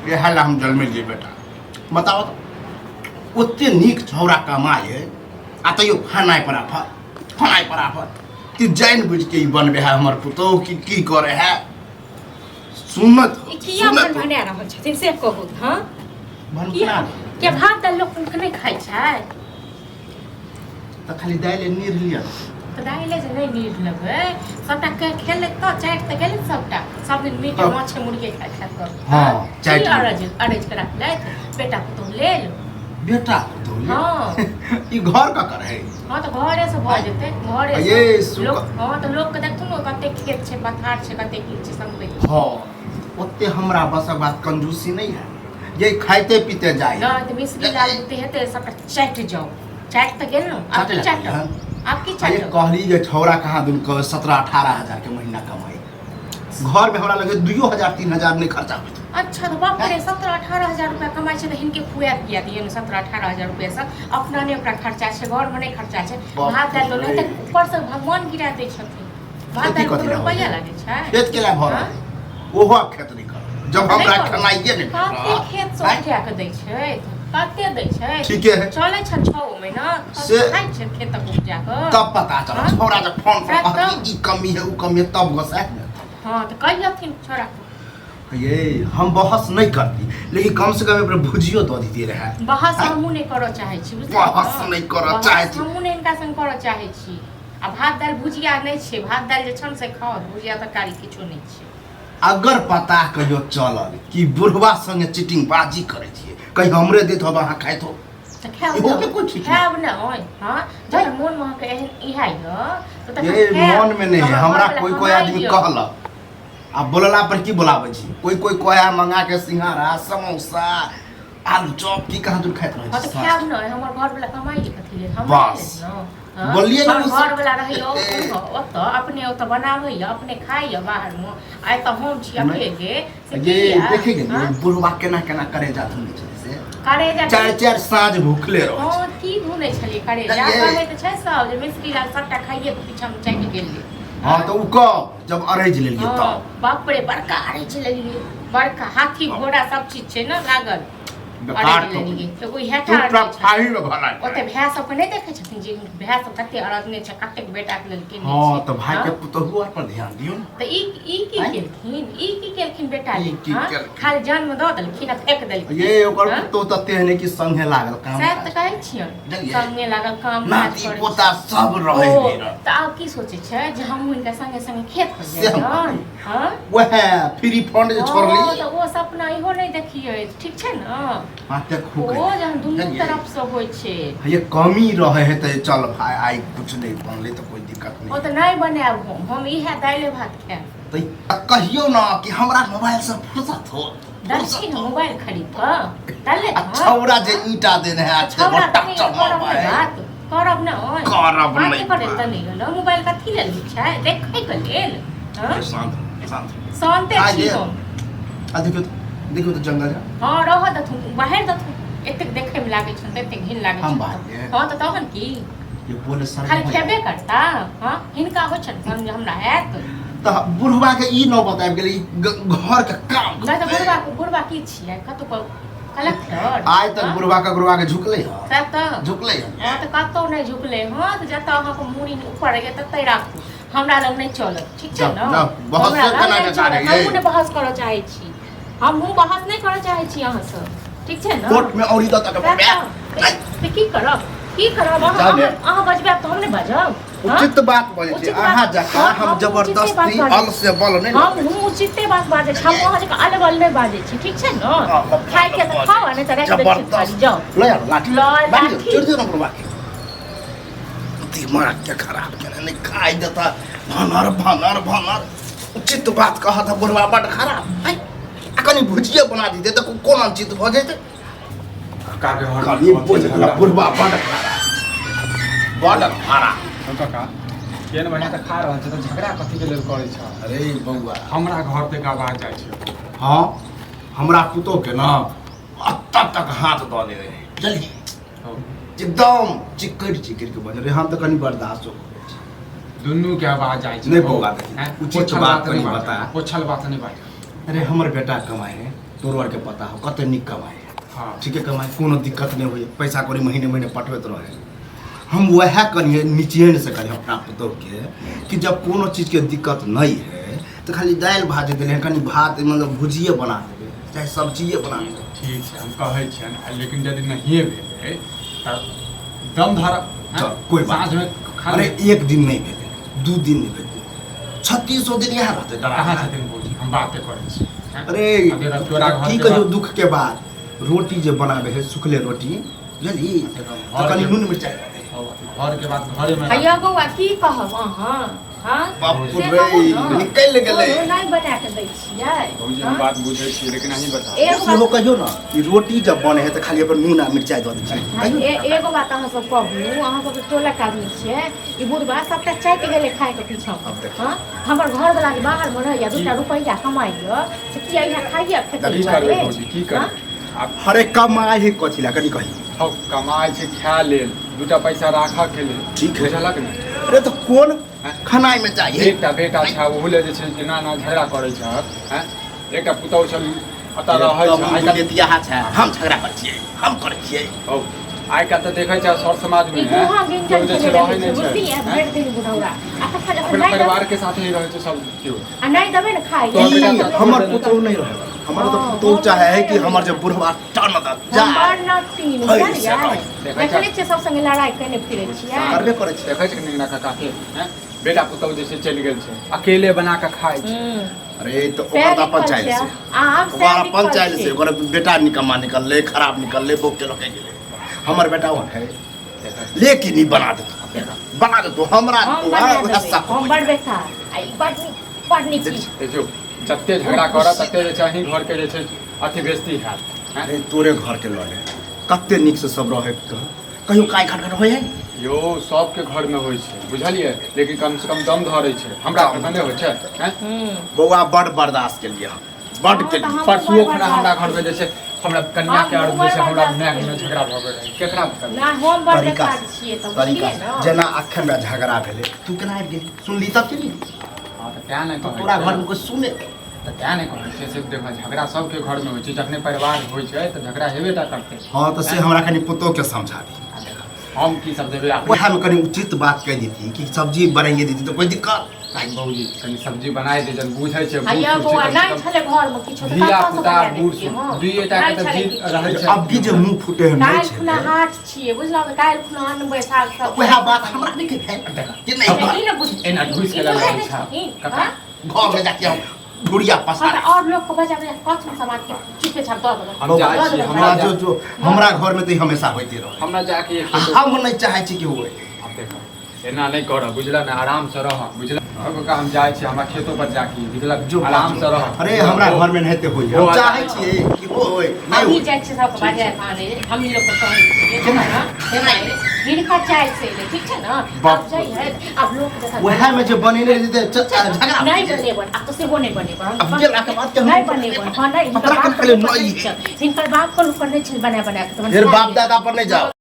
इएह लए हम जन्मेलियै बेटा। बताओ तऽ, ओते नीक छौड़ा कमाइ है आ तैयो फनाइ पर आफत, फनाइ पर आफत। कि जानि बुझि के ई बनबे है हमर पुतोहु कि की करे है? सुनत ई किया सुनत भन भना रहल छथिन से कहू। हाँ, किया भनभना किया भात दालि लोक नहि खाइ छै? तऽ खाली दालि नीर लिअ। तऽ दालि जे नहि नीर लेबै, सबटा के खेलै तऽ चाटि तऽ गेलै सबटा। सब दिन मीट माछ मुर्गे खाइ खाइ कऽ। हाँ, चाटि की अरज अरज के रखलथि बेटा पुतोहु लेल? बेटा पुतोहु लेल? हाँ। ई घर ककर है? हाँ, तऽ घरे से भऽ जेतै, घरे ये से लोक। हाँ, तऽ लोक के देखथुन ने, कते खेत छै, पथार छै, कते की छै सम्पत्ति। हाँ, ओते हमरा बसक बात कंजूसी नहीं है, ये खाइते पीते जाए। नहि तऽ मिश्री लाल बुते हेतै, सबटा चाटि जाउ। चाटि तऽ गेल ने, आब चाटे की लागल चाटब? हन। आब की अरे चाटब? कहली जे छौड़ा कहाँ दिन कह 17-18 हजार के महीना कमाई, घर में हमरा लगे 2 हजार 3 हजार नहीं खर्चा होइत। अच्छा, तऽ बाप रे, 17-18 हजार रुपया कमाइ छै तऽ हिनके खुआ पिया दियौ ने 17-18 हजार रुपया से। अपना नहि ओकरा खर्चा छै, घरमे नहि खर्चा छै। बाप भात दालि रे। तऽ ऊपरसँ भगवान गिरा दै छथिन। भात खेती दालि कथी कोनो लए रुपैआ होतै? लागै छै? खेत के भऽ रहल, ओहो आब खेत नहीं करब जब नहि हमरा करब। खेनाइए नहीं कते भेटत। खेत से आँय? उठा कऽ दै छै? कते दै छै? ठीके है। चलै छै 6 महीना से- खाइ छै खेतक उपजा कऽ। तब पता चल हाँ? छोड़ा जब फोन पर तब- कहत कि ई कमी है, ऊ कमी है, तब गोसायत ने। हाँ, तऽ कहियथिन छोड़ा। ये हम बहस नहीं करती, लेकिन कम से कम एक भुजियो दऽ दीती रहे। बहस आँय? हमहूँ नहि करऽ चाहै छी, बुझलियै? बहस नहि करऽ बहस चाहै छी। हमहूँ नहि हिनका संग करऽ चाहै छी। आ भात दालि भुजिया नहि छै। भात दालि जे छन से खाओ, भुजिया तरकारी किछो नहि छै। अगर पता कहियो चलल कि बुढ़वा संगे चीटिंग बाजी करै छियै, कहीं हमरे देत होब, अहाँ खाइत हो। तऽ खायब। इहो ने के कोइ ठीक नहि। खायब ने ओय। हाँ, जखन मोन मे अहाँके एहन इएह यऽ तऽ तखन ये खायब। मन में नहीं है। हमर हमरा घरवला कोई कोई कमाइ आदमी यऽ। कहलक आ बोलला पर की बोलाबै छी, कोई कोई कहे मंगा के सिंघाड़ा, समोसा, आलू चॉप की कहाँ दूर खाइत रहै हाँ, तऽ छी। खायब ने। हमर घरवला कमाइ यऽ, कथी लेल हम? बस। ने हाँ? बोललियै ने हमर ओ सब- घरवला रहैया ओतऽ, अपने ओतऽ बनाबैया, अपने खाइया बाहरमे। आइ तऽ हम छी नहि। अकेले से ये किया? देखे गेलियै हाँ? बुढ़वा केना केना करे जाथुन छै से। करेजा। चारि चारि साँझ भूखले रहै छै। हाँ, की भुनै छलियै करेजा? ये। कहै तऽ छै सब जे मिस्त्री लाल सबटा खाइए के पीछामे चलि गेलियै। हाँ, तऽ ओ कब जब अरैज लेलियै हाँ, तब। बाप रे, बड़का अरैज लेलियै, बड़का हाथी घोड़ा सब चीज छै ने लागल। बेकार। अरैज लेलियै एगो इएह टा चुपचाप अरैज छै। खाही में भला। ओते भाय सबके नहि देखै छथिन जे भाय सब कते अरजने छै, कतेक बेटाके लेल केने हाँ छै। तऽ भाई के हाँ? पुतोहु आर पर ध्यान दियौ ने। तऽ ई ई की आँय? केलखिन? ई की केलखिन बेटा ई लेल? की हाँ? केलखिन? खाली जन्म दऽ देलखिन आ फेक देलखिन। ये ओकर हाँ? पुतोहु तऽ तेहने कि संगे लागल काम सएह तऽ काज। कहै छियनि। बुझलियै? संगे लागल काम काज नाती करै पोता सब रहै ओ, रहे। तऽ आब की सोचै छै जे हम हुनका संगे संगे खेत पर से हम जाइयनि? हाँ? वएह फ्री फंड जे ओ, छोड़ली। तऽ ओ सपना इहो नहि देखियै, ठीक छै ने? माते खूब ओ जहन दुनू बुझलियै? तरफ से होइ छै। ये कमी रहे है तऽ चल भाई, आइ कुछ नहीं बनले तऽ कोई दिक्कत ओ नहीं। तऽ नहि बनायब हम, हम इएह दालि भात खायब। तऽ कहियौ ना कि हमरा मोबाइल से फुर्सत हो। दलखिन मोबाइल खरीद कऽ दले। आ छौड़ा जे ईंटा देने है आज छौड़ा टक तऽ करब नहि मोबाइल बात करब ने ओय। करब बाते नहि करे बात। तऽ नहि गेलो। मोबाइल कथी लेल होइ छै? देखै के लेल? हाँ? शांत शांत। शान्ते आ छी ये। हम। आ देखियौ तऽ, देखियौ तऽ जंगल जा। हँ, रहऽ देथुन, बाहर देथुन। एतेक देखैमे लागै छनि तऽ एतेक घिन लागै हम छनि बाहर तऽ। ये। हँ, तऽ तहन की? ये बोले सर। खाली खेबे करता। हँ, हिनका होइ छनि संग जे हमरा हैत। तऽ बुढ़वा के ई नौबत आबि गेलै, ई घर के काम। नहि तऽ बुढ़वा बुढ़वा की छियै? कतौ कलेक्टर? आइ तक हँ? बुढ़वा ककरो आगे झुकलै हँ? सएह तऽ। झुकलै हँ? हँ, तऽ कतौ नहि झुकलै। हँ, तऽ जतऽ अहाँके मूड़ी ऊपर रहैया ततै राखू, हमरा लग नहि चलत, ठीक छै जाउ, ने? जाउ, बहस हमरा लग केना नहि बेकार चलत। है, ये? हमहूँ नहि बहस करऽ चाहै छी, हमहूँ बहस नहि करऽ चाहै छी अहाँसँ, ठीक छै ने? कोर्ट में औरी दऽ तक। सएह तऽ। तऽ की करब, की करब अहाँ? जाउ ने। अहाँ बजबै तऽ हम नहि बाजब? हँ? उचित बात बजै छी। उचित बात- अहाँ जकाँ हँ, हम हम उचिते बात जबरदस्ती बाजै अल से बल नहि हम लगबै छी। हम उचिते बात बाजै छी, हम अहाँ जकाँ अलबल नहि बाजै छी, ठीक छै ने? खायके तऽ खाउ आ नहि तऽ राखि दै छी खाली, जाउ। लऽ आउ लाठी। लऽ बान्हि दियौ, लाठी। चोरि दियौ ने बुढ़वा के, दिमाग के खराब केने नहि खाइ देता, भनर भनर भनर। उचित बात कहत है बुढ़वा बड खराब है। आ कनि भुजिए बना दिते तऽ कोना उचित भऽ जेतै? काका के घर कनि बुझल बुढ़वा बड खराब, बड खराब। काका, केहन बढ़िआँ तऽ खा रहल छै, तऽ झगड़ा कथीके लेल करै छ? अरे बौआ, हमरा घर तक आवाज जाइ छै। हाँ, हमरा पुतोह के ना अत्ता तक हाथ दऽ दे रहे, बुझलियै? एकदम चिकरि चिकरि के बजल रहे, हम तऽ कनि बर्दाश्तो करै छी। दुनू के आवाज जाइ छै। नहि बौआ, देखी, हैं? उचित पोछल बात नहि कनि बाजल, बता। पोछल बात नहि बाजल। अरे, हमर बेटा कमाए है, तोरो आरके पता हो कते नीक कमाइ है। हाँ। ठीके कमाइ, कोनो दिक्कत नहि होइए, पैसा कौड़ी महीने महीने पठबैत रहै। हम वएह करिए निचेन से करिए अपना पुतोहके कि जब कोनो चीजके दिक्कत नहीं है तऽ खाली दालि भात जे देले कनि भात मतलब भुजिए बना देबै चाहे सब्जिए बना देबै। ठीक छै, हम कहै छियनि, आ लेकिन यदि नहिए भेलै तऽ दम धरब। चल, कोई बात साँझमे खा अरे लेब। एक दिन नहि भेलै, 2 दिन नहि भेलै, 36 दिन इएह रहतै डरा। कहाँ छथिन भौजी? हम बाते करै छी, हैं? अरे अब देखा तोरा घर की के कहियो बात- दुख के बाद रोटी जे बनाबे है, सुखले रोटी, बुझली, तऽ कनि नून मिरचाइ दऽ दे। घर के बात घरे में। हैया बौआ, की कहब अहाँ? हाँ बाप से रे, कहू ने। निकलि गेलै। कोनो नहि बना कऽ दै छियै। भौजी, हम हाँ? बात बुझै छियै, लेकिन अहीं बताउ। एगो सेहो बात कहियौ ने कि रोटी जब बने है तऽ खाली अपन नून आ मिरचाइ दऽ दै छियै। कहियौ ने। एगो बात अहाँ सब कहू, अहाँ सब तऽ टोलक आदमी छियै, ई बुढ़बा सबटा चाटि गेलै खायके पीछाँ। आब देखियौ। हाँ, हमर घरवला जे बाहरमे रहैया, दूटा रुपैआ कमाइया से किया इएह खाइया की फेकै करबै दुआरे? भौजी, की हाँ? करबै आब? हरे कमाइ है कथी लए, कनि कही। हौ, कमाइ छै खाय लेल, दूटा पैसा राखऽ के लेल। ठीक है। बुझलक ने? अरे तऽ कोन खनाइ में चाहिए? एकटा बेटा छै, ओहू ले जे छै एना एना झगड़ा करै छै, हैं? एकटा पुतहु छै, एतऽ रहै छै। आइ काल्हि बियाह छै, हम झगड़ा करै छियै, हम करै छियै। हौ, आइ काल्हि तऽ देखै छै सर समाज में ई गुहा केओ गिंजन जे छै खेने रहै रहै छै, नहि छै, बुझलियै? हैं? भरि दिन बुढ़ौरा आ तखन जखन अपना नहि देबै परिवार के साथे ही रहै छै सब केओ। आ नहि देबै ने खाइ तोहर ले, बेटा ई तऽ हमर पुतोहु नहि रहै, हमर तऽ पुतोहु चाहे है कि हमर जे बुढ़वा टन दऽ जा। हमर नतीन है, बुझलियै? से कहै। देखै देखने छियै सब संगे लड़ाइ केने फिरै छियै। करबे करै छै। देखै छै कि काका के, हैं? बेटा पुतहु जे छै चलि गेल छै, अकेले बना कऽ खाइ छै। अरे तऽ सएह ओकर तऽ अपन लिखल चालि छै। छै। आब सएह ओकर अपन लिखल चालि छै। छै। ओकर बेटा निकम्मा निकललै, खराब निकललै, बोक के लके गेलै। हमर बेटा ओहन है, लेकिन ई बना देतो, बना देतो हमरा। हम बना वएह देबै, शक हम होइए। बड़ बेकार आ ई बड़ नीक, बड़ नीक चीज। देखियौ, जते झगड़ा करत तते जे छै अहीं घर के जे छै अथी बेजती हैत, हैं? अरे तोरे घर के लऽ ले, कते नीक से सब रहै, कहियो काइ खटखट होइ है? यौ, सबके घर में होइ छै, बुझलियै? लेकिन कम से कम दम धरै छै, हमरा घर में नहि होइ छै, हैं? बौआ, बड बर्दाश्त केलियै हम, बड हँ, केलियै। तऽ हमहूँ परसुओ बड़ खुना हमरा बर्दाश्त घर में जे छै हमरा कन्या के हमहूँ और जे छै बड़ हमरा बर्दाश्त माय में केलियै। झगड़ा भऽ गेल रहै, केकरा बतेबै? ना, हम बड़ तरीका बेकार से, छियै तऽ तरीका बुझलियै से। ने? जेना अखन हमरा झगड़ा भेलै, तू केना आबि गेली? सुनली तब केली। हँ तऽ तें ने तऽ कहै तोरा छै। घर में कोइ सुने? तऽ तें ने कहै छै से देखो, झगड़ा सबके घर में होइ छै। जखने परिवार होइ छै तऽ झगड़ा हेबे टा करतै। हँ, तऽ से हमरा कनि पुतोह के समझाबी। आ देख, हम की सब देबै अपने? वएह में कनि उचित बात कहि देती कि सब्जी बनाइए देती तऽ कोई दिक्कत? भौजी, कनि सब्जी बनाय दे, जन बुझै छै बूढ़ हैया सूढ़ छै, बौआ, कम से नहि कम छलै घरमे किछो तऽ धिया कतऽसँ पुता बना बूढ़ देतियै? सूढ़ हँ, दुइए टा के नहि तऽ छलै जीत किछो। रहै छै। अब भी जे मुँह फूटे है नहि काल्हि खुना छलै। हाट छियै, बुझलहुँ? तऽ काल्हि खुना अनबै साग सब। वएह बात हमरा नहि कहि कि नहि। ई ने बुझ एना घुसि ई के बुझै लगै नहि छै छथिन, काका। हाँ? घर में जाके हम ढूढ़िया हाँ, पसार तऽ आओर लोकके बजा बजा कथी समाज के चुपे छाप दऽ देबै। हम जाइ दऽ छी, देबै। हमरा हमरा जो जो हमरा घर में तऽ ई हमेशा होइते रहै। हमरा जाके एक आ हम नहि चाहै छी कि होए। आब देखो, एना नहि करह, बुझल ने? आराम से रह, बुझल? काका, हम जाइ छी, हमरा खेतो पर जाके बुझल? जो आराम से रह। अरे हमरा घर में नहीं होई, हम ओ चाहै छियै कि होय नहि हमही होय। जाइ छियै सबके बाजार आनै, हमही लोकके कहै छियै। केना? हाँ, केना एलै? हिनकर चालि से एलै, ठीक छै ने? बाप आब जाइ है, आब लोक जकाँ वएह में जे बनेने रही तऽ झगड़ा नहि बनेबन, आब तऽ सेहो नहि बनेबन। आब गेलाके बाद के हम- नहि बनेबन, हँ, नहि। हिनकर हमरा बाप कहले के नहि। नहि छै, हिनकर बाप के नहि छै बना बना के। फेर बाप दादा पर नहि जाओ।